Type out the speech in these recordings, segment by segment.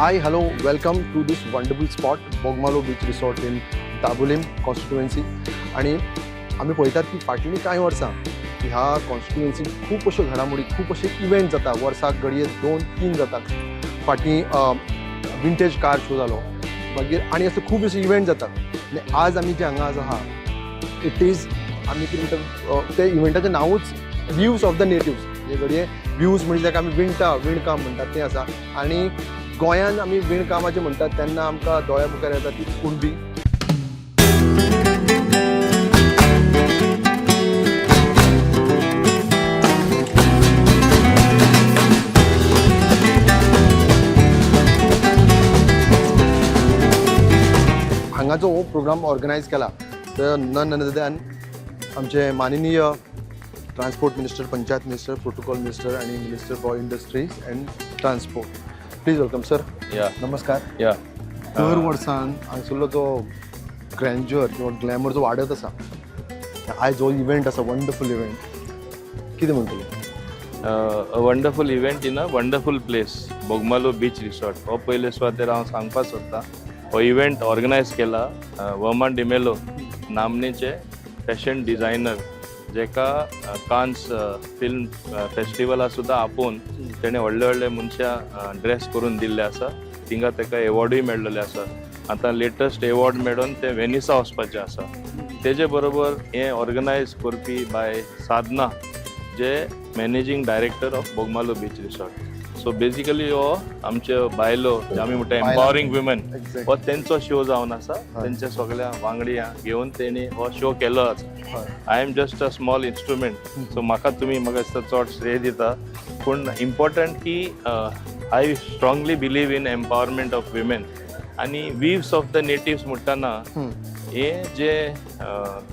Hi, hello, welcome to this wonderful spot, Bogmalo Beach Resort in Dabolim constituency. आणि आमी पळयतात की फाटलीं कांय वर्सां ह्या कॉन्स्टिट्युएन्सीत खूब अश्यो घडामोडी, खूब अशे इव्हेंट जाता. वर्साक घडये दोन तीन जातात. फाटीं विंटेज कार शो जालो, मागीर आनी असे खूब अशे इव्हेंट जातात. आनी आज आमी जे हांगा आहा, it is आमी कितें म्हणटा, ते इव्हेंटाचें नांवूच व्यूज ऑफ the natives. म्हणजे घडये व्यूज म्हणजे ताका आमी विणटा, विणकाम म्हणटात तें आसा. आनी गोंयान आमी विणकामाचें म्हणटात तेन्ना आमकां दोळ्या मुखार येता ती कुणबी. हांगा जो हो प्रोग्राम ऑर्गनायज केला तर नन अदर दॅन आमचे माननीय transport minister, panchayat minister, protocol minister आनी Minister for Industries and Transport. Please welcome, sir. या. नमस्कार. या. दर वर्सान हांगसरलो जो ग्रँज्युअर किंवा ग्लॅमर जो वाडत आसा, आयज जो इव्हेंट आसा, वंडरफूल इव्हेंट, कितें म्हणटले? A wonderful event in a wonderful place, Bogmalo Beach Resort. हो पयले सुवातेर हांव सांगपाक सोदतां, हो इव्हेंट ऑर्गनायज केला वर्मा डिमेलो, नामनेचे फॅशन डिझायनर, जेका कान्स फिल्म फेस्टिवला सुद्दां आपोवन तेणें व्हडले व्हडले मनशां ड्रेस करून दिल्ले आसा. थिंगा ताका एवॉर्डूय मेळ्ळेले आसा. आतां लेटस्ट एवॉर्ड मेळोन ते वेनिसा वचपाचें आसा. तेजे बरोबर हें ऑर्गनायज करपी बाय साधना, जे managing director of Bogmalo Beach Resort. So basically हो आमच्यो बायलो जे आमी म्हणटा, एम्पावरींग वुमेन, हो तेंचो शो जावन आसा. तेंच्या सगळ्या वांगडी घेवन तेणी हो शो केलो आसा. I am just a small instrument, so म्हाका तुमी, म्हाका दिसता, चड श्रेय दिता. पूण इम्पॉर्टंट की I strongly believe in empowerment of women. आनी विव्स ऑफ the natives म्हणटाना, हे जे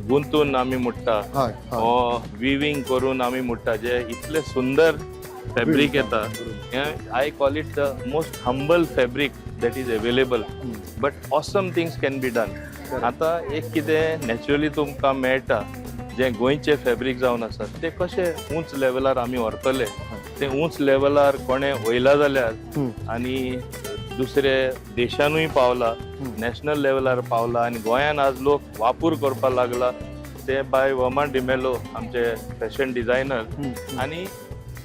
गुंतून आमी म्हणटा, हय हय हो विविंग करून आमी म्हणटा, जे इतले सुंदर फॅब्रीक येता, I call it the most humble fabric that is available, but awesome things can be done. आतां एक कितें नॅचरली तुमकां मेळटा, जें गोंयचें फॅब्रीक जावन आसा, तें कशें उंच लेवलार आमी व्हरतले, तें उंच लेवलार कोणें वयला जाल्यार आनी दुसरे देशानूय पावला, नॅशनल लेवलार पावला आनी गोंयान आज लोक वापूर करपाक लागला, ते बाय वर्मा डिमेलो, आमचे फॅशन डिझायनर. आनी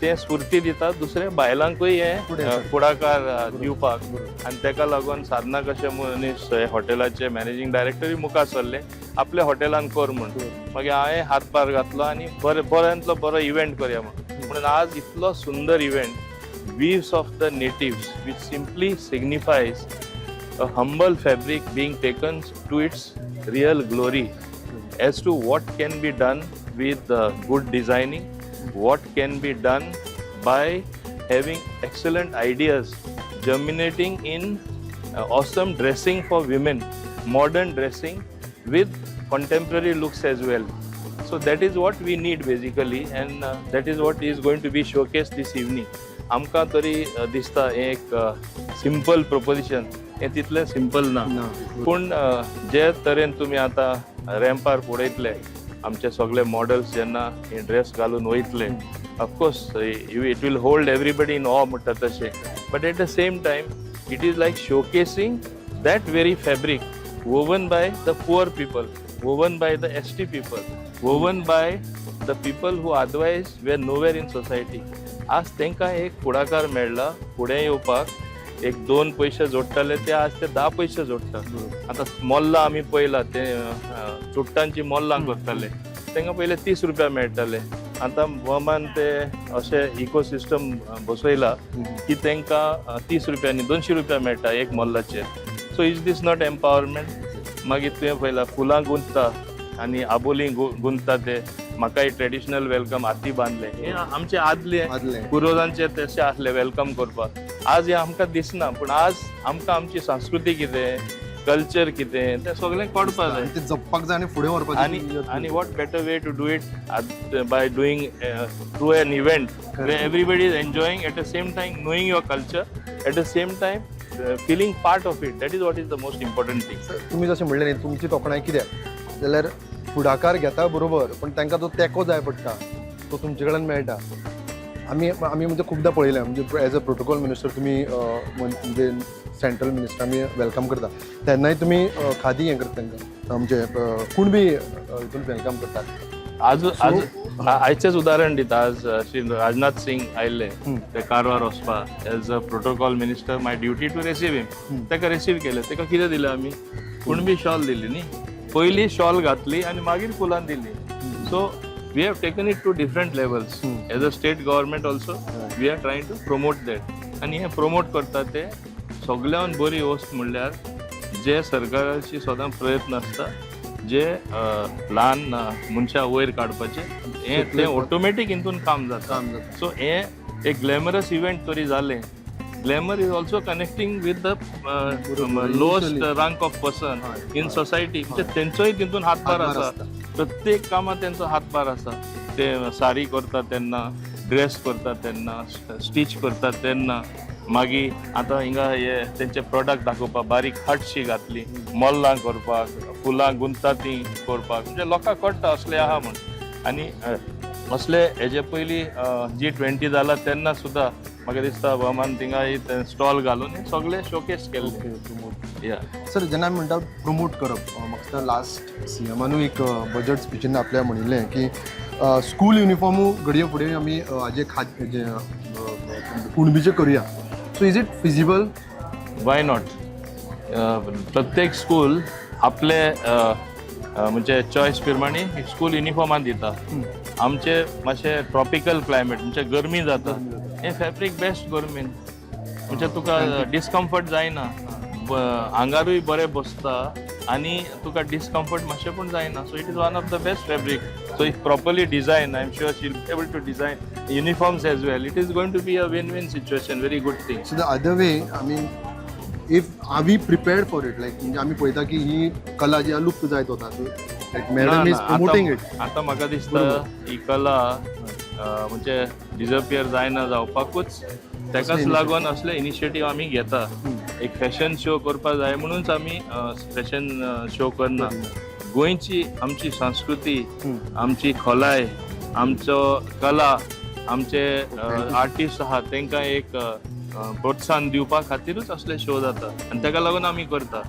ते स्फूर्ती दिता दुसऱ्या बायलांकूय हे फुडें फुडाकार दिवपाक. आनी ताका लागून साधना कशे मनीस हे हॉटेलाचे मॅनेजींग डायरेक्टरूय मुखार सरले, आपल्या हॉटेलान कर म्हूण. मागीर हांवें हातभार घातलो आनी बरें, बऱ्यांतलो बरो इव्हेंट करया म्हूण. म्हणून आज इतलो सुंदर event, Weaves of the Natives, which simply signifies a humble fabric being taken to its real glory as to what can be done with good designing, what can be done by having excellent ideas germinating in awesome dressing for women, modern dressing with contemporary looks as well. So that is what we need basically, and that is what is going to be showcased this evening. आमकां तरी दिसता हें एक simple proposition. हें तितलें simple ना, पूण जे तरेन तुमी आतां रॅम्पार पळयतले, आमचे सगळे मॉडल्स जेन्ना हे ड्रेस घालून वयतले, of course it will hold everybody in awe म्हणटा तशें, but at the same time it is like showcasing that very fabric woven by the poor people, woven by the ST people, woven by the people who otherwise were nowhere in society. आज तांकां एक फुडाकार मेळ्ळा फुडें येवपाक. एक दोन पयशे जोडटाले ते आज ते 10 पयशे जोडटा. आतां मोल्लां आमी पळयला, ते चुट्टांची मोल्लां करताले, तांकां पयले 30 रुपया मेळटाले. आतां गोमान ते अशें इकोसिस्टम बसयला की तांकां 30 रुपयांनी 200 रुपया मेळटा एक मोल्लाचेर. So is this not empowerment? मागीर तुवें पळयला, फुलां गुंतता आनी आबोलीं गुंतता ते. म्हाकाय ट्रेडिशनल welcome हाती बांदले, हे आमचे आदले आदले पुर्वजांचे तशें आसले welcome करपाक. आज हें आमकां दिसना, पूण आज आमकां आमची संस्कृती कितें, कल्चर कितें, तें सगळें कळपाक जाय. आनी ते जपपाक जाय आनी फुडें व्हरपाची आणि आणि what better way to do it by doing through an event where everybody is enjoying, at the same time knowing your culture, at the same time feeling part of it. That is what is the most important thing. तुमी जशें म्हणलें न्ही, तुमची तोखणाय कित्याक जाल्यार फुडाकार घेता बरोबर, पण तांकां जो तेंको जाय पडटा तो तुमचे कडेन मेळटा. आमी आमी म्हणजे खुबदां पळयलें, म्हणजे एज अ प्रोटोकॉल मिनिस्टर तुमी म्हणजे सेंट्रल मिनिस्टर आमी welcome करता तेन्नाय तुमी खादी हें करता तांकां, म्हणजे कुणबी हितून welcome करतात. आज आज आयचेच उदाहरण दिता. आज श्री राजनाथ सिंग आयिल्ले ते कारवार वचपाक. As a protocol minister, my duty to receive him. ताका रिसीव केलें. ताका कितें दिलें आमी? कुणबी शॉल दिली न्ही. पयली शॉल घातली आनी मागीर फुलां दिली. So we have taken it to different levels. As a state government also, we are trying to promote that. आनी हें promote करता ते सगळ्यान बरी वस्त म्हणल्यार जे सरकाराची सदां प्रयत्न आसता जे ल्हान मनशां वयर काडपाचे, हें तें ऑटोमॅटीक हितून काम जाता. काम जाता. सो हें एक ग्लॅमरस इव्हेंट तरी जालें. Glamour is also connecting with the lowest rank of person in society. म्हणजे तेंचोय तितून हातभार हातभार आसा. प्रत्येक कामात तेंचो हातभार आसा. ते सारी करता तेन्ना, ड्रेस करता तेन्ना, स्टिच करता तेन्ना, मागीर आतां हिंगा हे तेंचे प्रोडक्ट दाखोवपाक बारीक हटशी घातली, मोल्लां करपाक, फुलां गुंतता तीं करपाक, म्हणजे लोकांक कळटा असलें आहा म्हूण. आनी असले हेजे पयलीं जी 20 जाला तेन्ना सुद्दां म्हाका दिसता भोवमान थिंगा स्टॉल घालून हे सगळे शोकेस केल्ले. Okay, promote. या. सर, जेन्ना आमी म्हणटा प्रमोट करप, म्हाका दिसता लास्ट सीएमानूय एक बजट स्पिचीन आपल्या म्हणिल्लें की स्कूल युनिफॉर्मू घडये फुडें आमी हाजे खाद जे कुणबीचे करुया. So is it feasible? Why not? प्रत्येक स्कूल आपले अ, अ, म्हणजे चॉयस प्रमाणे स्कूल युनिफॉर्मान दिता. आमचे मातशे ट्रॉपिकल क्लायमेट, म्हणजे गरमी जाता, हे फॅब्रीक बेस्ट गरमीन. म्हणजे तुका डिस्कम्फर्ट जायना, आंगारूय बरें बसता आनी तुका डिस्कम्फर्ट मातशें पूण जायना. So it is one of the best fabric. So if properly design, I am sure she'll able to design uniforms as well. It is going to be a win win situation, very good thing. So the other way, I mean, if are we prepared for it, like म्हणजे आमी पळयता की ही कला जी आहा लुप्त जायत वता, like madam is promoting it. आतां म्हाका दिसता ही कला म्हणजे डिजपियर जायना जावपाकूच, ताकाच असले लागून असले इनिशिएटीव आमी घेता. एक फॅशन शो करपाक जाय म्हणूनच आमी फॅशन शो करना. गोंयची आमची संस्कृती, आमची खोलाय, आमचो कला, आमचे आर्टिस्ट आहात तांकां एक प्रोत्साहन दिवपा खातीरूच असले शो जाता आनी ताका लागून आमी करता.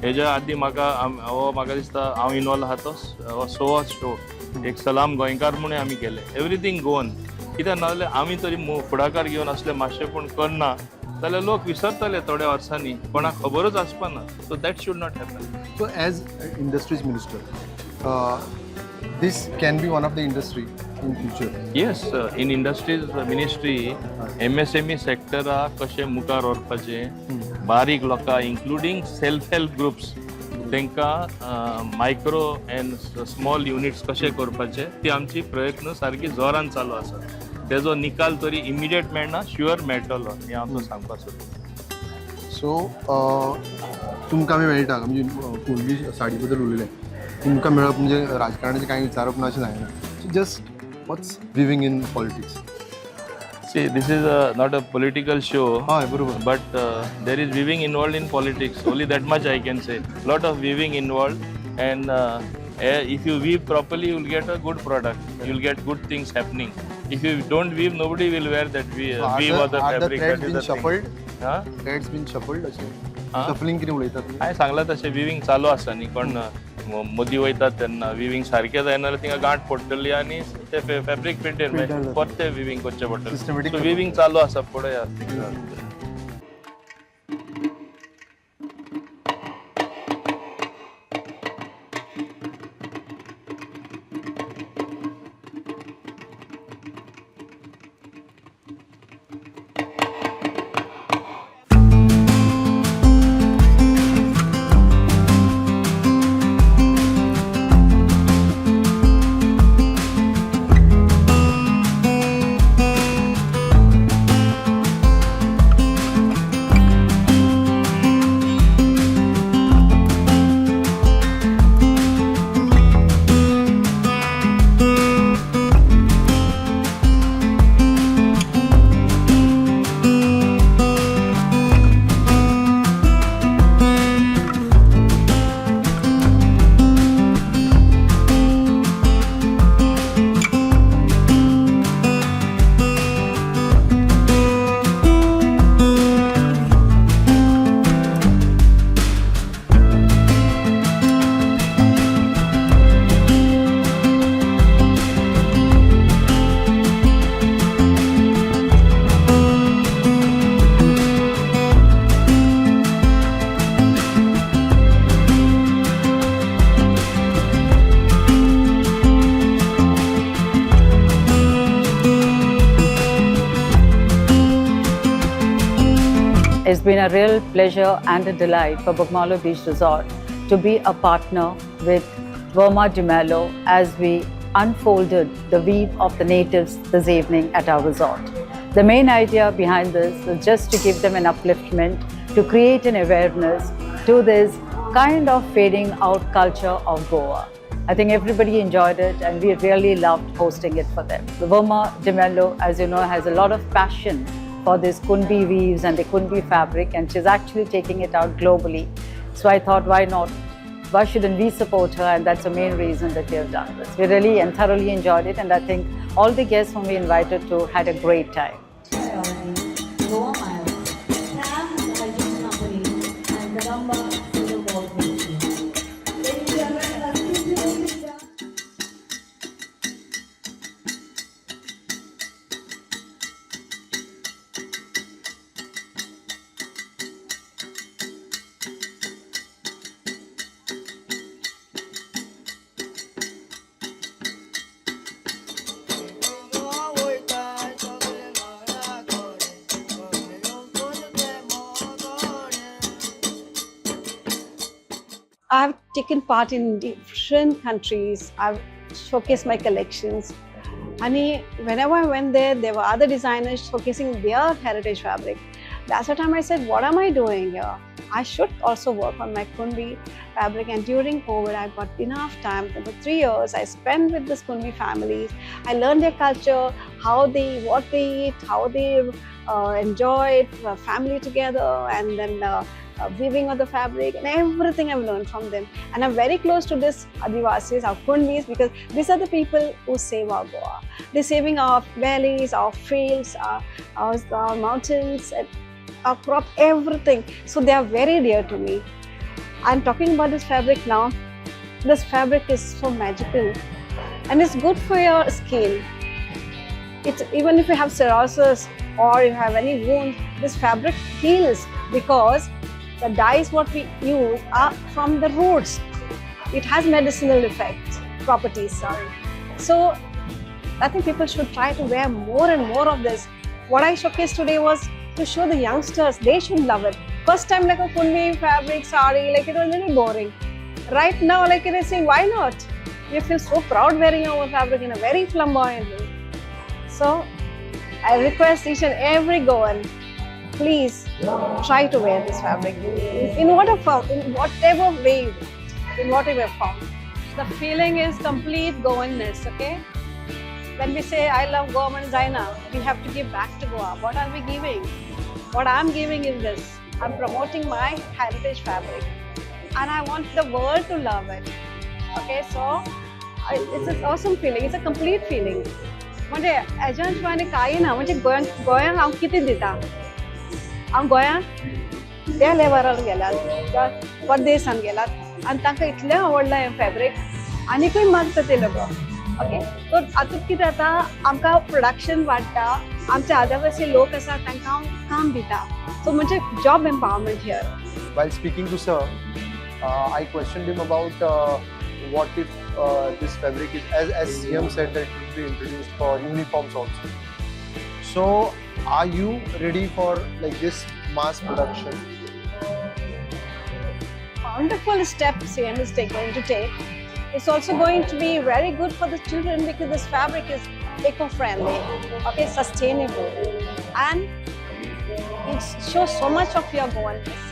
हेज्या आदी म्हाका हो म्हाका दिसता हांव इनवॉल्व आहा तो हो सोवो शो एक सलाम गोंयकार म्हणून आमी केले. Everything Goan. कित्याक नाजाल्यार आमी तरी फुडाकार घेवन असले मातशें पूण करना जाल्यार लोक विसरतले थोड्या वर्सांनी, कोणाक खबरूच आसपाना. So that should not happen. So as industries minister, this can be one of the industry in future? Yes, in industries ministry, MSME सेक्टराक कशें मुखार व्हरपाचें, बारीक लोकां इन्क्लुडींग सेल्फ हेल्प ग्रुप्स, तांकां मायक्रो अँड स्मॉल युनिट्स कशें करपाचे, ती आमची प्रयत्न सारकी जोरान चालू आसा. तेजो निकाल तरी इमिडिएट मेळना, शुअर मेळटलो हें हांव तुका सांगपाक सोदतां. सो तुमकां आमी मेळटा, म्हणजे कुणबी साडी बद्दल उलयले, तुमकां मेळप म्हणजे राजकारणाचें कांय विचारप ना अशें जायना. So just what's weaving in politics? See, this is not a political show. हय, बरोबर. But there is weaving involved in politics. Only that much I can say. Lot of weaving involved, and if you weave properly, you will get a good product. You will get good things happening. If you don't weave, nobody will wear that weave or the are the fabric. Threads That is been the thing. Shuffled? Huh? Threads been shuffled अशें? हा? Shuffling कितें उलयतात तुमी? हांवें सांगलां तशें विवींग चालू आसा न्ही. कोण मदीं वयतात तेन्ना विवींग सारकें जायना जाल्यार थिंगा गांठ पडटली आनी ते फॅब्रीक प्रिंटेड Printed जाता. परतें विवींग करचें पडटलें. Systematic. सो विवींग चालू आसा, पळया. It's been a real pleasure and a delight for Bogmalo Beach Resort to be a partner with Verma D'Mello as we unfolded the weave of the natives this evening at our resort. The main idea behind this is just to give them an upliftment, to create an awareness to this kind of fading out culture of Goa. I think everybody enjoyed it and we really loved hosting it for them. Verma D'Mello, as you know, has a lot of passion for this Kunbi weaves and the Kunbi fabric, and she's actually taking it out globally. So I thought, why not? Why shouldn't we support her? And that's the main reason that we have done this. We really and thoroughly enjoyed it, and I think all the guests whom we invited to had a great time. Goa Miles, Sam Hygiene Company, and Kadamba Silver Ball Company. Ladies and gentlemen, exclusive I've taken part in different countries. I've showcased my collections. And whenever I went there, there were other designers showcasing their heritage fabric. That's the time I said, what am I doing here? I should also work on my Kunbi fabric. And during COVID, I got enough time. For 3 years, I spent with this Kunbi families. I learned their culture, how they, what they eat, how they enjoy it, family together, and then weaving of the fabric and everything I've learned from them. And I'm very close to this Adivasis, our Kunbis, because these are the people who save our Goa. They're saving our valleys, our fields, our mountains, and our crop, everything. So they are very dear to me. I'm talking about this fabric now. This fabric is so magical and it's good for your skin. It's, even if you have cirrhosis or you have any wound, this fabric heals because the dyes what we use are from the roots. It has medicinal effects, properties, sorry. So I think people should try to wear more and more of this. What I showcased today was to show the youngsters, they should love it. First time like a Kunbi fabric sari, like it was a little boring. Right now, like they're saying, why not? We feel so proud wearing our fabric in a very flamboyant way. So I request each and every Goan, please try to wear this fabric in whatever form, in whatever way, in whatever form. The feeling is complete Goanness, okay? When we say I love Goa and Zaina, we have to give back to Goa. What are we giving? What I'm giving is this. I'm promoting my heritage fabric and I want the world to love it. Okay, so it's an awesome feeling. It's a complete feeling. म्हणजे हेज्या कांय ना, म्हणजे गोंयांक हांव कितें दिता, हांव गोंयांक त्या लेवलार गेलां, परदेसान गेलां आनी तांकां इतलें आवडलां हें फॅब्रीक, आनीकूय मागता ते लोक. ओके, सो हातूंत कितें जाता, आमकां प्रोडक्शन वाडटा, आमचे आदिवासी लोक आसा तांकां हांव काम दिता. सो म्हणजे job empowerment here. While speaking to sir, I questioned him about what if this fabric is, as CM said, that it will be introduced for uniforms also. So, are you ready for like this mass production? Wonderful step CM is going to take. It's also going to be very good for the children because this fabric is eco-friendly, okay, sustainable, and it shows so much of your Goanness.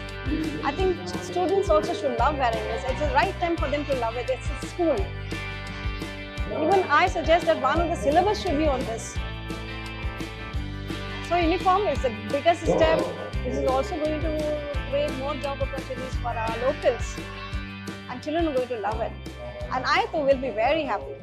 I think students also should love wearing this. It's the right time for them to love it. It's a school. Even I suggest that one of the syllabus should be on this. So uniform is the biggest step. This is also going to create more job opportunities for our locals. And children are going to love it. And I too will be very happy.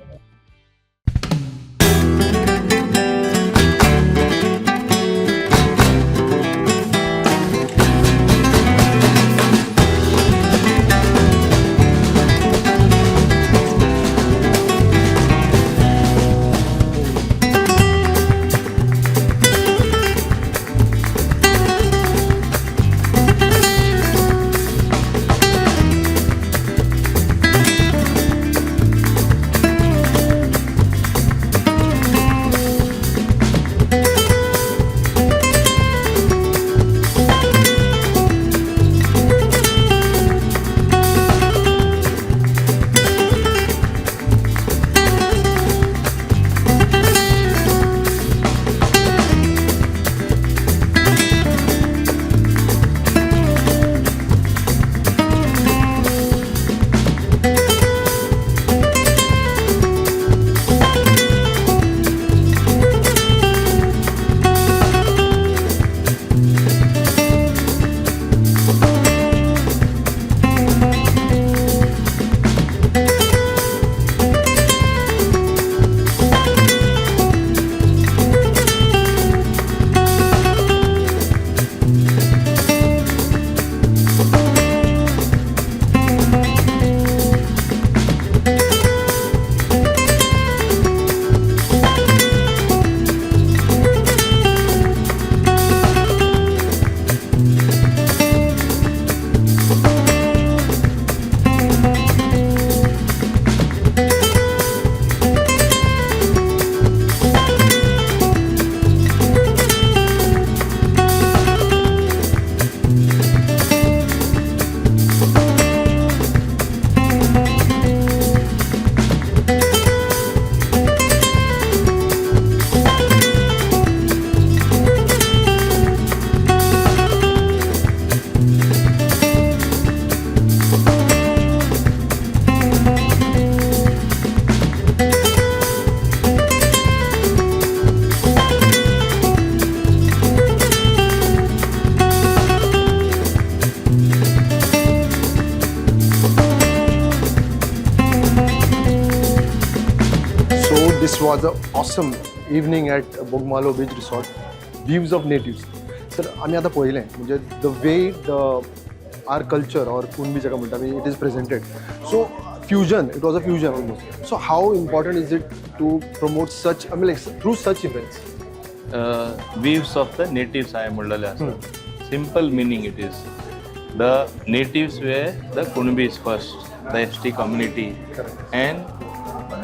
This was a awesome evening at Bogmalo Beach Resort, Weaves of Natives. Sir, आमी आतां पळयलें म्हणजे the way the our culture or Kunbi जाका म्हणटा आमी, it is presented, so fusion, it was a fusion almost. So how important is it to promote such, I mean, like, through such events? Weaves of the natives हांवें म्हणलेलें आसा. Simple meaning, it is the natives were the Kunbis first, the ST community, and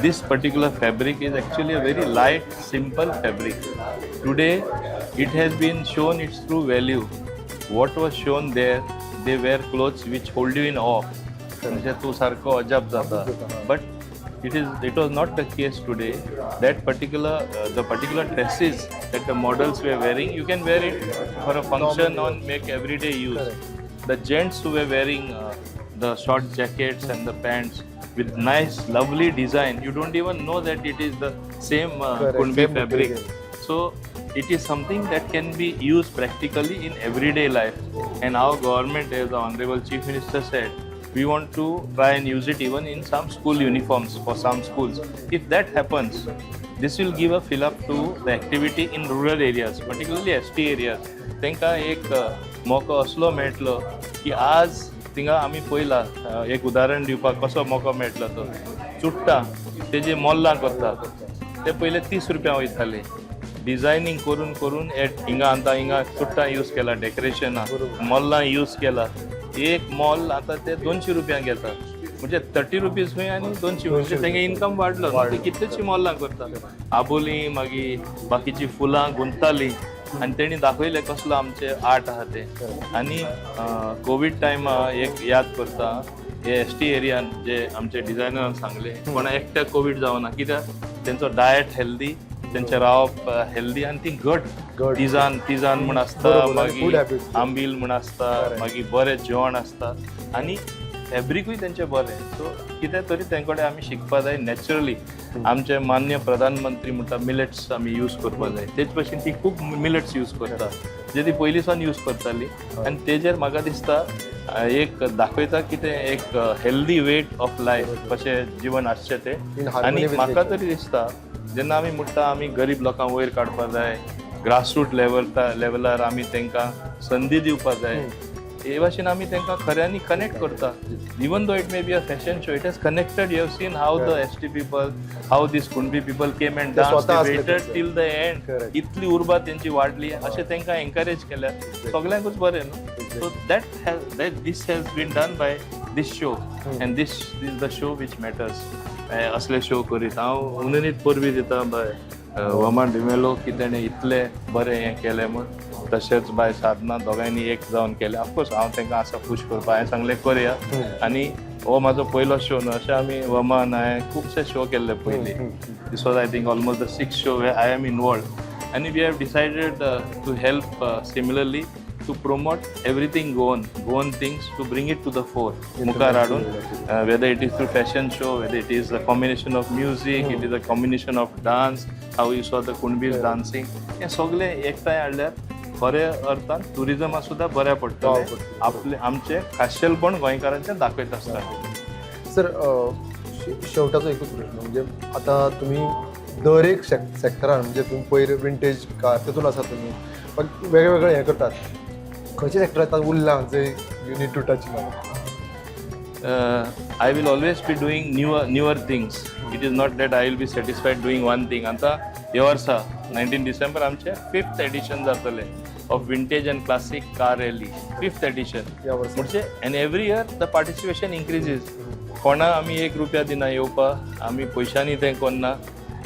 this particular fabric is actually a very light, simple fabric. Today it has been shown its true value. What was shown there, they wear clothes which hold you in awe, म्हणजे तूं सारको अजाप जाता, but it was not the case today. That particular the particular dresses that the models were wearing, you can wear it for a function on make everyday use. The gents who were wearing the short jackets and the pants with nice lovely design, you don't even know that it is the same Kunbi Same fabric. Material. So it is something that can be used practically in everyday life, and our government, as the honorable chief minister said, we want to try and use it even in some school uniforms for some schools. If that happens, this will give a fill up to the activity in rural areas, particularly ST areas. तांकां एक मोको असलो मेळटलो की आज थिंगा आमी पळयला, एक उदाहरण दिवपाक कसो मोको मेळटलो तो, चुट्टां तेजी मोल्लां करता, ते पयले 30 रुपया वयताले. डिझायनींग करून करून एट हिंगा आतां हिंगा चुट्टां यूज केला, डेकोरेशनां मोल्लां यूज केला. एक मोल आतां ते 200 रुपयांक घेता, म्हणजे 30 रुपीज खंय आनी 200, म्हणजे तेंगे इन्कम वाडलो न्हू. ते कितलेशी मोल्लां करता, आबोलीं, मागीर बाकीची फुलां गुंततालीं आनी तेणी दाखयलें कसलो आमचें आर्ट आहा तें. आनी कोवीड टायमा एक याद करता, हे एस टी एरियान जे आमचे डिझायनरान सांगले, कोणा एकट्याक कोवीड जावना, कित्याक तेंचो डायट हेल्दी, तेंचें रावप हेल्दी आनी ती घट घट. तिजान तिजान म्हूण आसता, बरोबर, आनी food मागीर habits. आंबील म्हूण आसता, मागीर बरें जेवण आसता आनी फॅब्रिकूय तेंचें बरें. सो कितें तरी तें कडेन आमी शिकपा जाय. नॅचरली आमचे मान्य प्रधानमंत्री म्हणटा, मिलेट्स आमी यूज करपा जाय. तेच भशेन ती खूब मिलेट्स यूज करता, जे ती पयलीं सावन यूज करताली. आनी तेजेर म्हाका दिसता एक दाखयता की तें एक हेल्दी वे ऑफ लायफ, कशें जिवन आसचें तें. In harmony आनी with म्हाका nature. तरी दिसता, जेन्ना आमी म्हणटा आमी गरीब लोकांक वयर काडपा जाय, ग्रासरूट लेवलार आमी तांकां संदी दिवपा जाय, हे भाशेन आमी तांकां खऱ्यांनी कनेक्ट करता. Even though it may be a fashion show, it has connected. You have seen how the ST people, how this Kunbi people came and ते स्वता डान्स, आसले वेटेड थंयसर. Till the end. इतली उर्बा तेंची वाडली, अशें तांकां एनकरेज केल्यार सगल्यांकूच बरें न्हू. So that this has been done by this show, and this is the show which matters. असले शो करीत हांव उननीत परबीं दिता बाय वमा डिमेलो की तेणें इतलें बरें हें केलें म्हूण. तशेंच बाय साधना, दोगांयनी एक जावन केलें. ऑफकोर्स हांव तांकां आसा पूश करपाक, हांवें सांगलें करया. आनी हो म्हाजो पयलो शो न्हू, अशें आमी वमान हांवें खुबशे शो केल्ले पयलीं. This was, I think, almost the sixth show where I am involved, and we have decided to help similarly to promote everything Goan, Goan things, to bring it to the fore, मुखार हाडून, whether it is through fashion show, whether it is a combination of music, it is a combination of dance, how you saw the Kunbis dancing, हें सगळें एकठांय हाडल्यार खऱ्या अर्थान टुरिजमा सुद्दां बऱ्या पडटलें. पडटलें. आपलें आमचें खाशेलपण गोंयकारांचें दाखयत आसता. सर, शेवटाचो एकूच प्रश्न, म्हणजे आता तुम्ही दर एक सेक्टरान, म्हणजे तुम्ही पयर विंटेज कार तितून आसा, तुमी पण वेगळे वेगळे हे करतात, खंयचे सेक्टर आतां उरलां जे you need to touch now? I will always be doing newer things. It is not that I will be satisfied doing one thing. आता हे वर्सा 19 डिसेंबर आमचे फिफ्थ एडिशन जातलें of vintage and classic car rally, fifth edition. ह्या वर्सा. म्हणजे and every year the participation increases. कोणा आमी एक रुपया दिना येवपाक, आमी पयशांनी तें करना.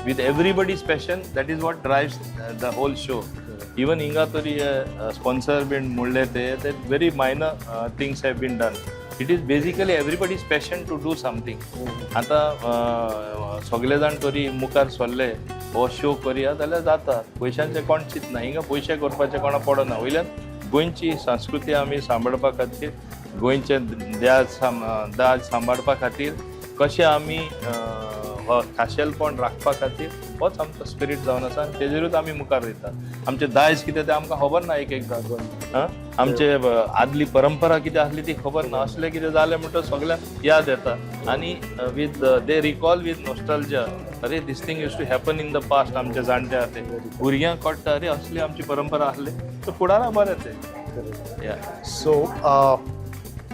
With everybody's passion, that is what drives the whole show. Even हिंगा तरी स्पॉन्सर बीन म्हणले ते very minor things have been done. It is basically everybody's passion to do something. आतां सगळे जाण तरी मुखार सरले हो शो करया जाल्यार जाता. पयशांचें कोण चिंतना, हिंगा पयशे करपाचें कोणा पडना. वयल्यान गोंयची संस्कृती आमी सांबाळपा खातीर, गोंयचें दाज सांबाळपा खातीर, कशें आमी हो खाशेलपण राखपा खातीर होच आमचो स्पिरीट जावन आसा आनी तेजेरूच आमी मुखार वयतात. आमचें दायज कितें तें आमकां खबर ना एक एकदां. आं, आमचे आदली परंपरा कितें आसली ती खबर ना. असलें कितें जालें म्हणटच सगळ्यांक याद येता आनी with they recall with nostalgia, अरे, this thing used to happen in the past. आमचे जाणटे आहा ते भुरग्यांक कळटा, अरे, असली आमची परंपरा आसली. सो फुडाराक बरें तें या. सो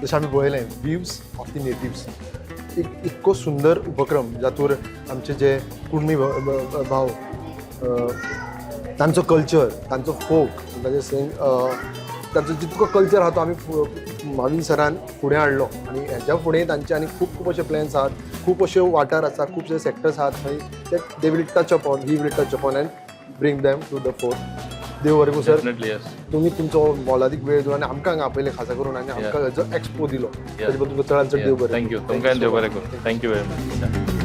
जशें आमी पळयलें, विव्स ऑफ the natives एक इतको सुंदर उपक्रम जातूर आमचे जे कुणबी भाव तांचो कल्चर, तांचो फोक, तांचे सिंग, तांचो जितको कल्चर आहा तो आमी माविन सरान फुडें हाडलो आनी हेज्या फुडें तांचे आनी खूब खूब अशे प्लॅन्स आहात, खूब अशे वाठार आसा, खुबशे सेक्टर्स आहात थंय ते they will touch upon, he will touch upon and bring them to the fore. देव बरें करूं सर. Definitely, yes. तुमी तुमचो मोलादीक वेळ दिवन आनी आमकां हांगा आपयलें खासा करून आनी आमकां हेजो एक्सपो दिलो, ताजे बद्दल तुमकां चडान चड देव बरें. Thank you. तुमकां देव बरें करूं. Thank you very much.